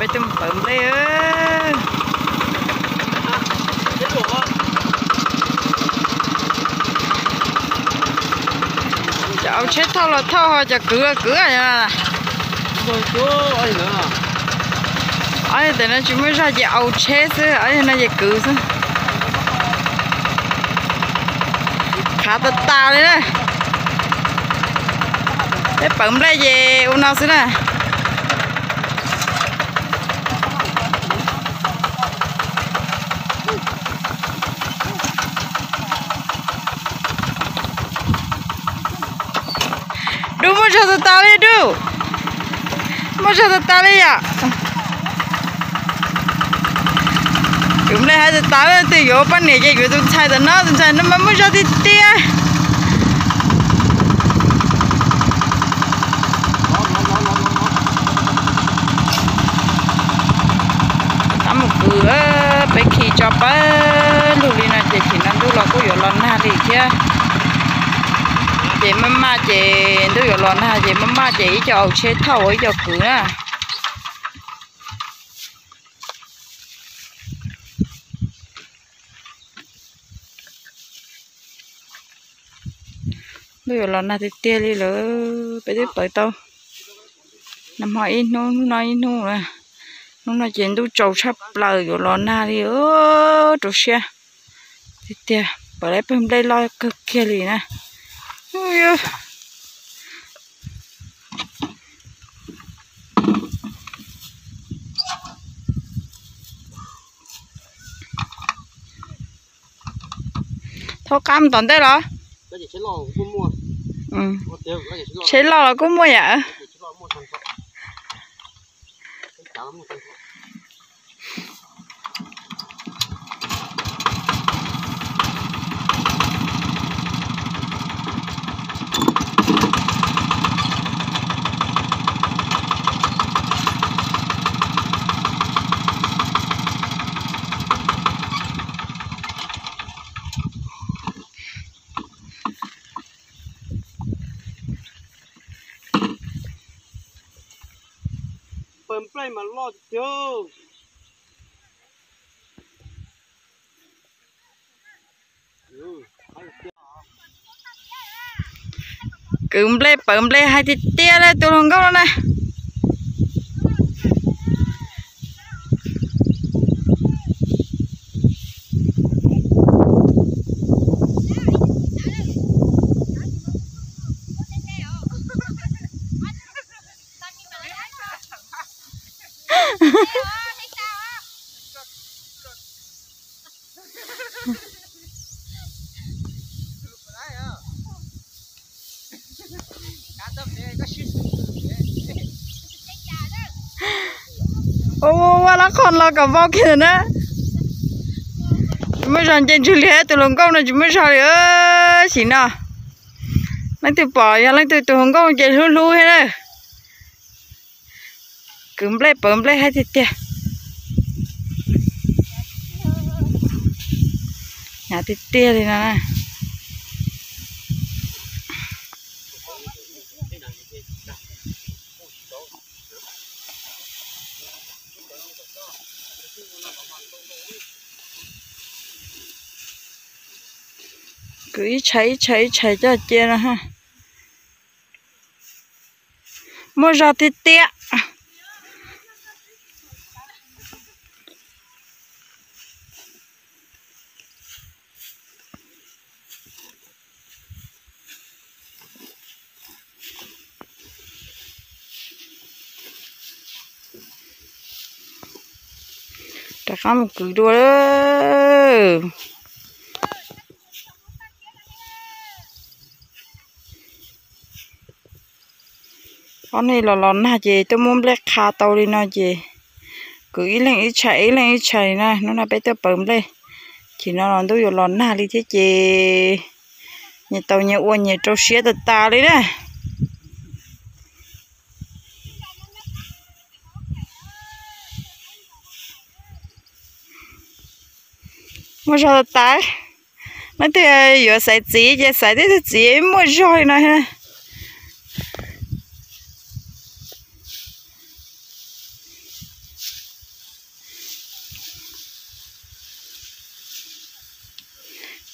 Peb tuaj pawv nplej. Cov au tsheb thauj los thauj, ho cov kwv los kwv. Ob tug no tsis muaj zog ces au tsheb xwb, ob tug no ces kwv xwb. Qhav tas tas li na. Peb pawv nplej ces ua no xwb na. Dub, muaj zog tas tas li Dub. Muaj zog tas tas li yom. Kwv nplej hais tas tas, leej twg yuav poj niam ces yuav tus ntxhais tom no, tus ntxhais no mas muaj zog tiag tiag. Rov qab mus kwv, peb khi tso pawg lug li no ces chim no ntuj los kuj yuav los nag li thiab. Ces maj maj ces ntuj yuav los nag ces maj maj ces ib co au tsheb thauj ua ib co kwv na. Ntuj yuav los nag tiag tiag li lawm, peb twb pawv tau nag hmo ib hnub, hnub no ib hnub. Hnub no ces ntuj tsaus tshaj plaws, yuav los nag li, rau siab tiag tiag. Pawv lawv pawg nplej loj kawg kiag li na. Thaub qab mus tom ntej los? Tsheb loj los kuj muaj yam. Pawv nplej mas loj tiag. Kwv nplej pawv nplej hais tiag tiag li tus hluas nkauj no na. Ua ua lab qhov los kom vau kiag na. Tsis muaj zog nce ntsug li, tus hluas nkauj no tsis muaj zog li. Sim no leej twg pom yog leej twg tus hluas nkauj ces hlub hlub thiab na. Kwv nplej pawv nplej hais tiag tiag. Hnyav tiag tiag li no na. Kwv ib tshais ib tshais ib tshais coj cia no. Muaj zog tiag tiag. Rov qab mus kwv dua. Ob hnub los los nag ces tuaj muab nplej qha tau li no ces kwv ib leeg ib tshais ib leeg ib tshais na. Hnub no peb tuaj pawv nplej, chim no los ntuj yuav los nag li thiab ces nyias tau nyias ua nyias rau siab tas tas li na. Muaj zog tas tas. Leej twg yuav xaiv txiv ces xaiv tib tug txiv muaj zog li no.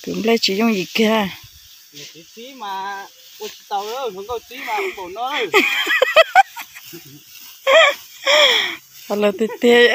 Tus nplej tsis yooj yim kiag. Los tiag tiag.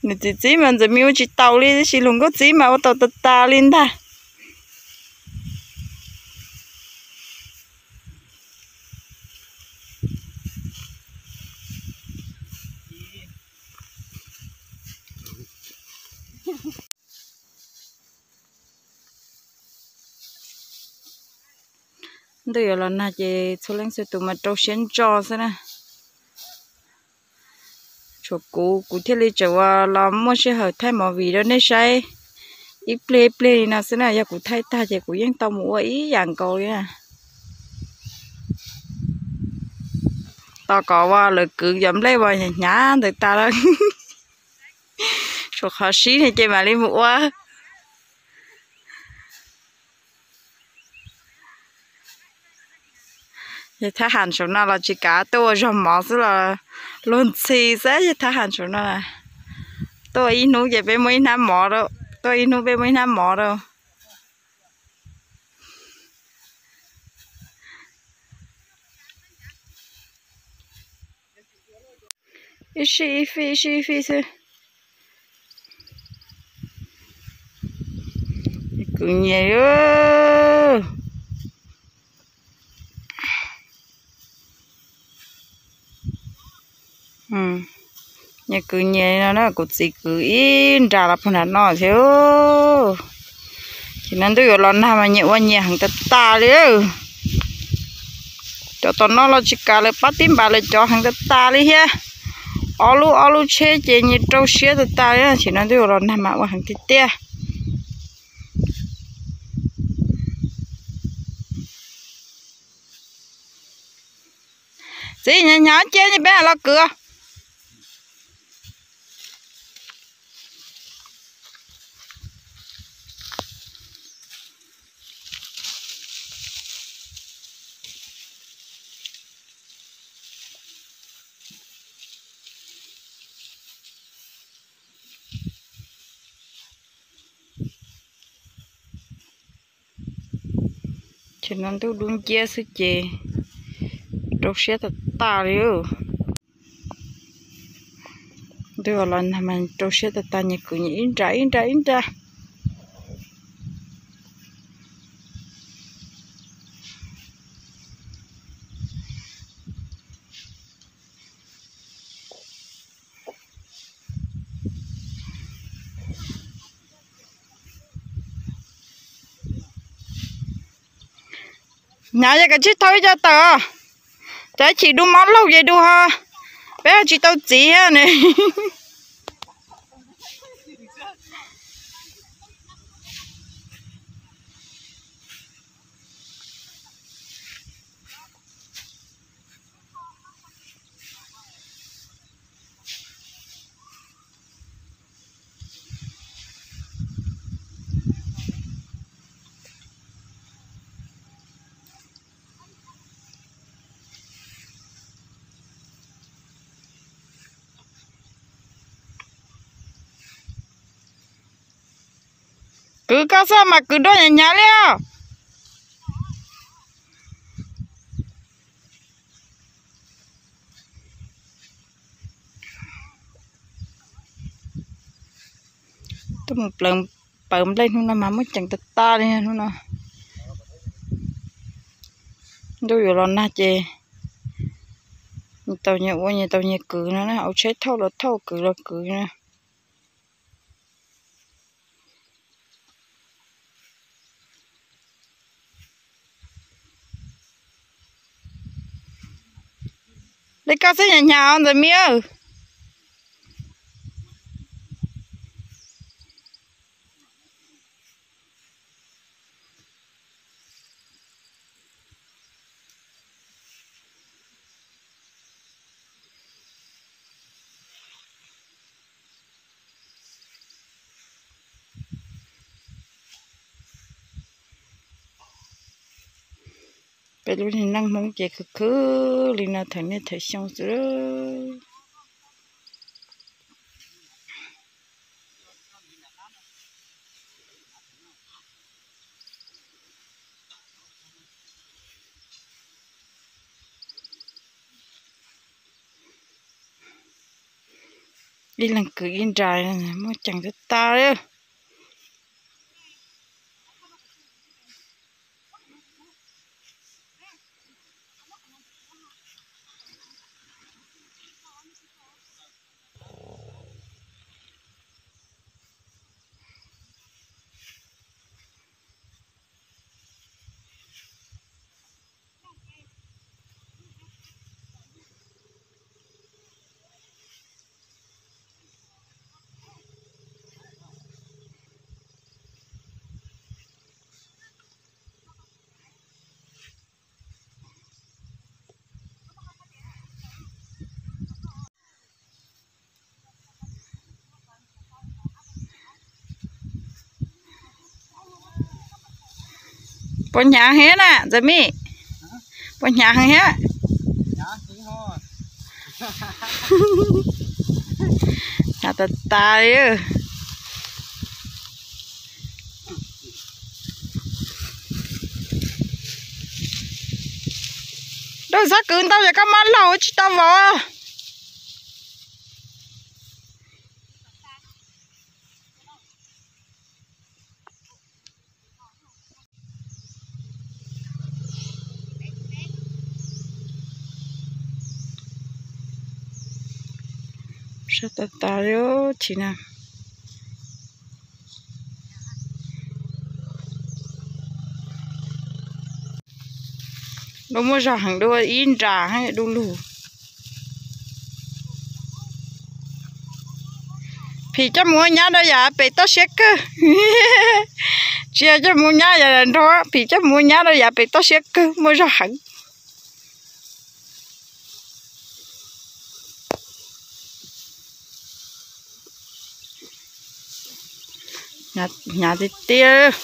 Nws txiv txiv mas ntxawm me ua tsis taus li, tab sis hluas nkauj txiv mas ua tau tas tas li ntag. Ntuj yuav los nag ces txhua leej txhua tus mas rau siab ntso xwb na. Tshuav kuv, kuv thiaj li tseem ua los muaj sij hawm thaij movie rau nej saib ib pliag ib pliag li no xwb na. Yog kuv thaij tag ces kuv yeej tau mus ua ib yam nkaus li na. Tos kom uas lawv kwv cov nplej uas hnyav hnyav ntawd tas lawm, tshuav qhov sib ne ces mam li mus ua. Yawg Thab Ham saum no los tsis kav, tuaj ua zog mov xwb los luag ntxhi xwb. Yawg Thab Ham saum no tuaj ib hnub ces peb muaj ib hnab mov rau, tuaj ib hnub peb muaj ib hnab mov rau. Ib sij ib fij ib sij ib fij xwb. Kwv nyias, nyias kwv nyias no na, kuv txiv kwv ib nra los puag nram no thiab. Ces no ntuj yuav los nag mas nyias ua nyias heev tas tas li. Cov tom no los tsis kav, lawv pab tib npav lawv cov heev tas tas li thiab. Ob lub ob lub tsheb ces nyias rau siab tas tas li. Ces no ntuj yuav los nag mas ua heev tiag tiag. Txiv, hnyav hnyav cia peb los kwv. Ces no ntuj dub nciab xwb ces rau siab tas tas li. Ntuj los nag mas rau siab tas tas, nyias kwv nyias ib nra ib nra ib nra. Hnyav yog kav tsij thau ib co tawm, cov chim dua mob laug ces dua ho, peb ho tsis tau txiv ne. Kwv koj xwb mas kwv duaj hnyav hnyav li os. Tuaj mus plaws nplej hnub no mas muaj ceem tas tas li hnub no. Ntuj yuav los nag ces nyias tau nyias ua, nyias tau nyias kwv no na, auv tsheb thauj los thauj, kwv los kwv na. Li koj xwb hnyav hnyav ntxawm me. Peb lub neej Hmoob ces khwv khwv li no thaum niaj thaum xyoo xwb. Ib leeg kwv ib nra, muaj ceem tas tas li. Puas hnyav heev na Ntxawm Mej? Puas hnyav heev thiab? Hnyav tas tas li. Rau txhob kwv ntau, yog koj mob laug tsis tau vauv. Sab tas tas li tsis na. Dua muaj zog heev, dua ib nra du lug. Phim coj mus ua nyab rau yav pem toj siab kawg. Tsis yog coj mus ua nyab yav nrog, phim coj mus ua nyab rau yav pem toj siab kawg, muaj zog heev. Hnyav tiag tiag.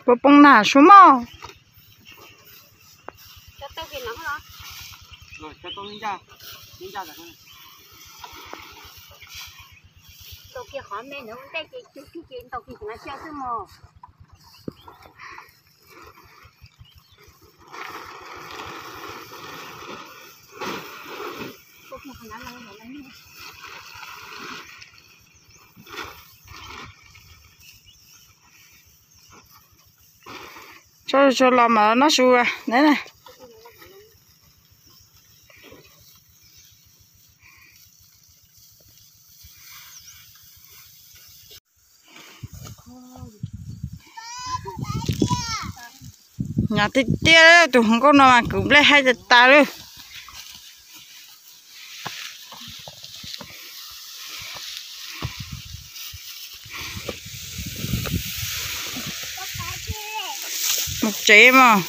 Puas poob nas sub mog? Tso tso los mas noj su ne. Hnyav tiag tiag, tus hluas nkauj no mas kwv nplej haib tas tas li. Mus tsev mas.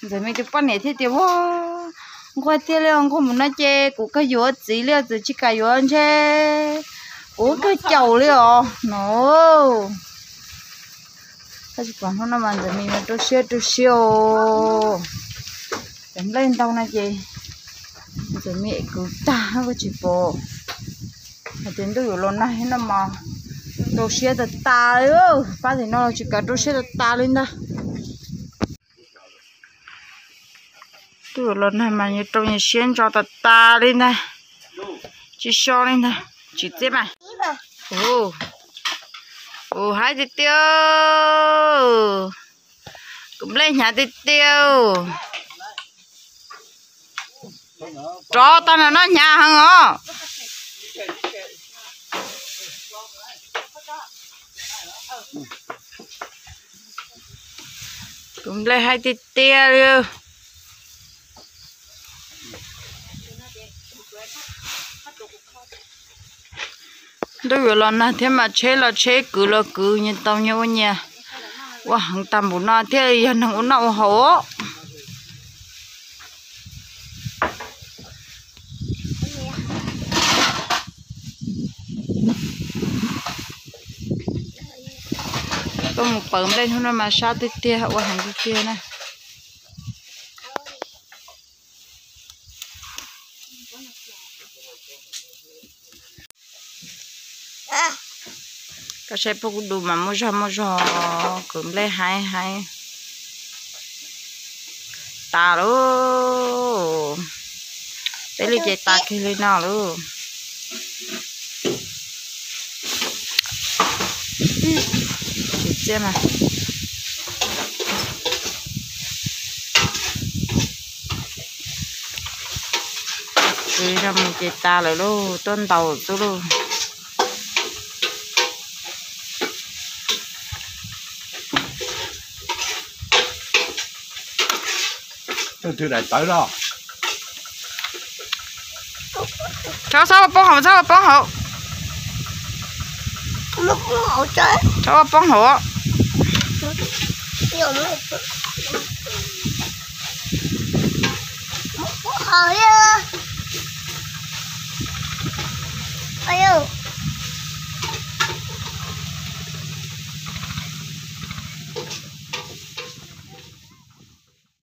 Ntxawm me tus poj niam thiaj tias, ua, nquag tiag li os, nquag mus no ces kuv kawg yuav txiv li os, txawm tsis kam yuav ntshe kuv kawg caum li os no. Tsis pom hnub no mas Ntxawm Mim rau siab rau siab os. Cov nplej ntau no ces Ntxawm Mim kwv tag koj tsis pom. Hais tias ntuj yuav los nag no mas rau siab tas tas li. Pab tim no los tsis kav rau siab tas tas li ntag. Ntuj yuav los nag mas nws rau nws siab ntso tas tas li ntag. Tsis so li ntag, tsis txiab mas. Ua haib tiag tiag. Kuv nplej hnyav tiag tiag. Rov tag no no hnyav heev os. Kuv nplej haib tiag tiag li. Ntuj yuav los nag thiab mas tsheb los tsheb, kwv los kwv, nyias tau nyias ua nyias, ua heev tag npaum no thiaj yog neeg ua noj ua haus. Tuaj mus pawv nplej hnub no mas sab tiag tiag, ua heev tiag tiag na. Koj saib pog kuv du mas muaj zog muaj zog, kwv nplej haib haib. Tas lauj. Peb li ces tas kiag li no lauj. Tsis txiab mas. Kwv no mus ces tas lawm lauj, tuaj ntaus xwb lauj. Txhob ua poob hauv, txhob ua poob hauv. Txhob ua poob hauv.